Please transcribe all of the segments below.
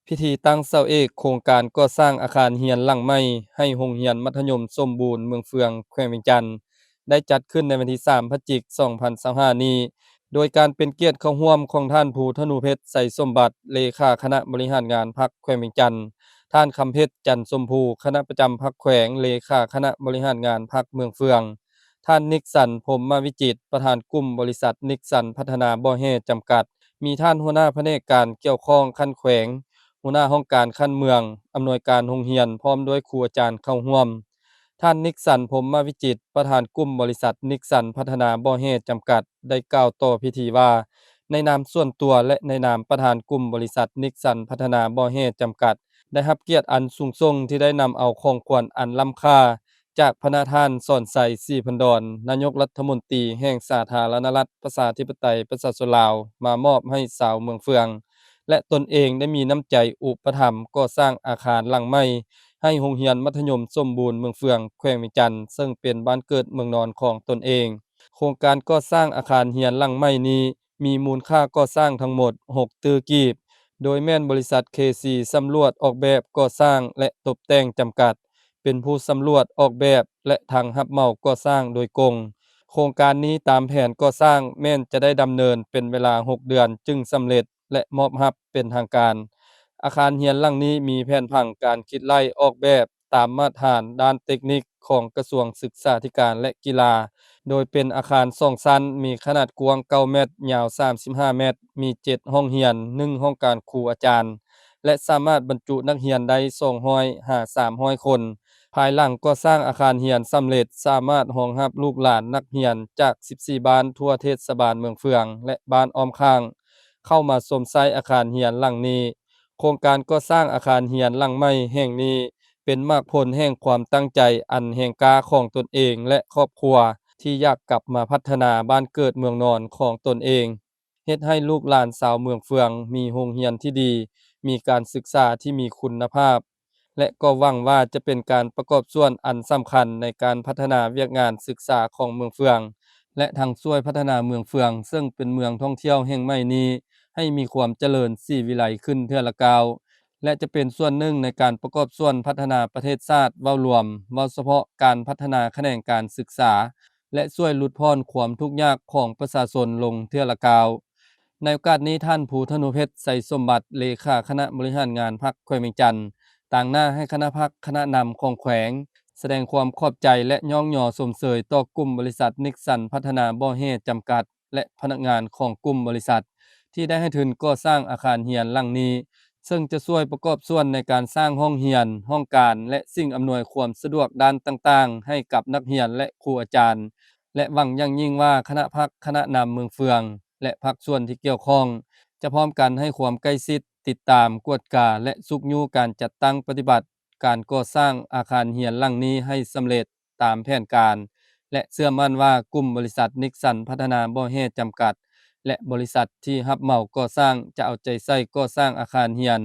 ພິທີຕັ້ງເສົາເອກໂຄງການກໍ່ສ້າງອາຄານຮຽນຫຼັງໃໝ່ໃຫ້ໂຮງຮຽນມັດທະຍົມສົມບູນເມືອງເຟືອງ ແຂວງວຽງຈັນ ໄດ້ຈັດຂຶ້ນໃນວັນທີສາມ ພະຈິກ ສອງພັນຊາວຫ້າ ນີ້ ໂດຍການເປັນກຽດເຂົ້າຮ່ວມຂອງທ່ານ ພູທະນູເພັດ ໄຊສົມບັດ ເລຂາຄະນະບໍລິຫານງານພັກແຂວງວຽງຈັນ, ທ່ານ ຄຳເພັດ ຈັນຊົມພູ ຄະນະປະຈຳພັກແຂວງ, ເລຂາຄະນະບໍລິຫານງານພັກເມືອງເຟືອງ, ທ່ານ ນິກສັນ ພົມມະວິຈິດ ປະທານກຸ່ມບໍລິສັດນິກສັນພັດທະນາບໍ່ແຮ່ຈຳກັດ, ມີທ່ານຫົວໜ້າພະແນກການກ່ຽວຂ້ອງຂັ້ນແຂວງ, ຫົວໜ້າຫ້ອງການຂັ້ນເມືອງ, ອຳນວຍການໂຮງຮຽນ ພ້ອມດ້ວຍຄູອາຈານເຂົ້າຮ່ວມ. ທ່ານ ນິກສັນ ພົມມະວິຈິດ ປະທານກຸ່ມບໍລິສັດນິກສັນພັດທະນາບໍ່ແຮ່ຈຳກັດ ໄດ້ກ່າວຕໍ່ພິທີວ່າ, ໃນນາມສ່ວນຕົວ ແລະ ໃນນາມປະທານກຸ່ມບໍລິສັດນິກສັນພັດທະນາບໍ່ແຮ່ຈຳກັດ ໄດ້ຮັບກຽດອັນສູງສົ່ງທີ່ໄດ້ນຳເອົາຂອງຂວັນອັນລ້ຳຄ່າ ຈາກພະນະທ່ານ ສອນໄຊ ສີພັນດອນ ນາຍົກລັດຖະມົນຕີແຫ່ງສາທາລະນະລັດ ປະຊາທິປະໄຕ ປະຊາຊົນລາວ ມາມອບໃຫ້ຊາວເມືອງເຟືອງ ແລະ ຕົນເອງໄດ້ມີນ້ຳໃຈອຸປະຖຳກໍ່ສ້າງອາຄານຫຼັງໃໝ່ໃຫ້ໂຮງຮຽນມັດທະຍົມສົມບູນເມືອງເຟືອງ ແຂວງວຽງຈັນ ເຊິ່ງເປັນບ້ານເກີດເມືອງນອນຂອງຕົນເອງ. ໂຄງການກໍ່ສ້າງອາຄານຮຽນຫຼັງໃໝ່ນີ້ ມີມູນຄ່າກໍ່ສ້າງທັງໝົດຫົກຕື້ກີບ, ໂດຍແມ່ນບໍລິສັດ ເຄຊີ ສຳຫຼວດອອກແບບກໍ່ສ້າງ ແລະ ຕົບແຕ່ງຈຳກັດ ເປັນຜູ້ສຳຫຼວດອອກແບບ ແລະ ທັງຮັບເໝົາກໍ່ສ້າງໂດຍກົງ. ໂຄງການນີ້ຕາມແຜນກໍ່ສ້າງແມ່ນຈະໄດ້ດຳເນີນເປັນເວລາຫົກເດືອນຈຶ່ງສຳເລັດ ແລະ ມອບຮັບເປັນທາງການ. ອາຄານຮຽນຫຼັງນີ້ມີແຜນຜັງການຄິດໄລ່ອອກແບບຕາມມາດຖານດ້ານເຕັກນິກຂອງກະຊວງສຶກສາທິການ ແລະ ກິລາ, ໂດຍເປັນອາຄານສອງຊັ້ນ, ມີຂະໜາດກວ້າງເກົ້າແມັດ, ຍາວສາມສິບຫ້າແມັດ, ມີເຈັດຫ້ອງຮຽນ, ໜຶ່ງຫ້ອງການຄູອາຈານ ແລະ ສາມາດບັນຈຸນັກຮຽນໄດ້ສອງຮ້ອຍຫາສາມຮ້ອຍຄົນ. ພາຍຫຼັງກໍ່ສ້າງອາຄານຮຽນສຳເລັດ, ສາມາດຮອງຮັບລູກຫຼານນັກຮຽນຈາກສິບສີ່ບ້ານທົ່ວເທດສະບານເມືອງເຟືອງ ແລະ ບ້ານອ້ອມຂ້າງ ເຂົ້າມາຊົມໃຊ້ອາຄານຮຽນຫຼັງນີ້. ໂຄງການກໍ່ສ້າງອາຄານຮຽນຫຼັງໃໝ່ແຫ່ງນີ້ ເປັນໝາກຜົນແຫ່ງຄວາມຕັ້ງໃຈອັນແຮງກ້າຂອງຕົນເອງ ແລະ ຄອບຄົວ ທີ່ຢາກກັບມາພັດທະນາບ້ານເກີດເມືອງນອນຂອງຕົນເອງ, ເຮັດໃຫ້ລູກຫຼານຊາວເມືອງເຟືອງມີໂຮງຮຽນທີ່ດີ, ມີການສຶກສາທີ່ມີຄຸນນະພາບ ແລະ ກໍຫວັງວ່າຈະເປັນການປະກອບສ່ວນອັນສຳຄັນໃນການພັດທະນາວຽກງານສຶກສາຂອງເມືອງເຟືອງ ແລະ ທັງຊ່ວຍພັດທະນາເມືອງເຟືອງ ເຊິ່ງເປັນເມືອງທ່ອງທ່ຽວແຫ່ງໃໝ່ນີ້ ໃຫ້ມີຄວາມຈະເລີນສີວິໄລຂຶ້ນເທື່ອລະກ້າວ ແລະ ຈະເປັນສ່ວນໜຶ່ງໃນການປະກອບສ່ວນພັດທະນາປະເທດຊາດເວົ້າລວມ, ເວົ້າສະເພາະການພັດທະນາຂະແໜງການສຶກສາ ແລະ ຊ່ວຍຫຼຸດຜ່ອນຄວາມທຸກຍາກຂອງປະຊາຊົນລົງເທື່ອລະກ້າວ. ໃນໂອກາດນີ້, ທ່ານ ພູທະນູເພັດ ໄຊສົມບັດ ເລຂາຄະນະບໍລິຫານງານພັກແຂວງວຽງຈັນ ຕາງໜ້າໃຫ້ຄະນະພັກ, ຄະນະນຳຂອງແຂວງ ສະແດງຄວາມຂອບໃຈ ແລະ ຍ້ອງຍໍຊົມເຊີຍຕໍ່ກຸ່ມບໍລິສັດນິກສັນພັດທະນາບໍ່ແຮ່ຈຳກັດ ແລະ ພະນັກງານຂອງກຸ່ມບໍລິສັດ ທີ່ໄດ້ໃຫ້ທຶນກໍ່ສ້າງອາຄານຮຽນຫຼັງນີ້, ເຊິ່ງຈະຊ່ວຍປະກອບສ່ວນໃນການສ້າງຫ້ອງຮຽນ, ຫ້ອງການ ແລະ ສິ່ງອຳນວຍຄວາມສະດວກດ້ານຕ່າງໆ ໃຫ້ກັບນັກຮຽນ ແລະ ຄູອາຈານ ແລະ ຫວັງຢ່າງຍິ່ງວ່າຄະນະພັກ, ຄະນະນຳເມືອງເຟືອງ ແລະ ພາກສ່ວນທີ່ກ່ຽວຂ້ອງ ຈະພ້ອມກັນໃຫ້ຄວາມໃກ້ຊິດ, ຕິດຕາມ, ກວດກາ ແລະ ຊຸກຍູ້ການຈັດຕັ້ງປະຕິບັດການກໍ່ສ້າງອາຄານຮຽນຫຼັງນີ້ໃຫ້ສຳເລັດຕາມແຜນການ ແລະ ເຊື່ອໝັ້ນວ່າກຸ່ມບໍລິສັດນິກສັນພັດທະນາບໍ່ແຮ່ຈຳກັດ ແລະ ບໍລິສັດທີ່ຮັບເໝົາກໍ່ສ້າງ ຈະເອົາໃຈໃສ່ກໍ່ສ້າງອາຄານຮຽນ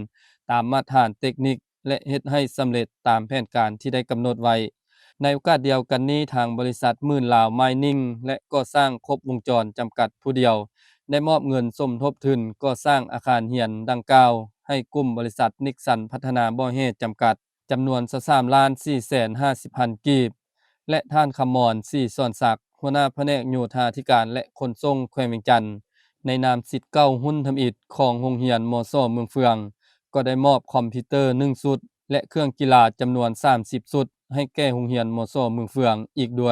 ຕາມມາດຖານເຕັກນິກ ແລະ ເຮັດໃຫ້ສຳເລັດຕາມແຜນການທີ່ໄດ້ກຳນົດໄວ້. ໃນໂອກາດດຽວກັນນີ້, ທາງບໍລິສັດໝື່ນລາວມາຍນິງ ແລະ ກໍ່ສ້າງຄົບວົງຈອນຈຳກັດຜູ້ດຽວ ໄດ້ມອບເງິນສົມທົບທຶນກໍ່ສ້າງອາຄານຮຽນດັ່ງກ່າວ ໃຫ້ກຸ່ມບໍລິສັດນິກສັນພັດທະນາບໍ່ແຮ່ຈຳກັດ ຈຳນວນຊາວສາມລ້ານສີ່ແສນຫ້າສິບພັນກີບ ແລະ ທ່ານ ຄຳມອນ ສີສອນສັກ ຫົວໜ້າພະແນກໂຍທາທິການ ແລະ ຂົນສົ່ງແຂວງວຽງຈັນ ໃນນາມສິດເກົ່າຮຸ່ນທຳອິດຂອງໂຮງຮຽນ ມສ ເມືອງເຟືອງ ກໍໄດ້ມອບຄອມພິວເຕີໜຶ່ງຊຸດ ແລະ ເຄື່ອງກິລາຈຳນວນສາມສິບຊຸດ ໃຫ້ແກ່ໂຮງຮຽນ ມສ ເມືອງເຟືອງ ອີກດ້ວຍ.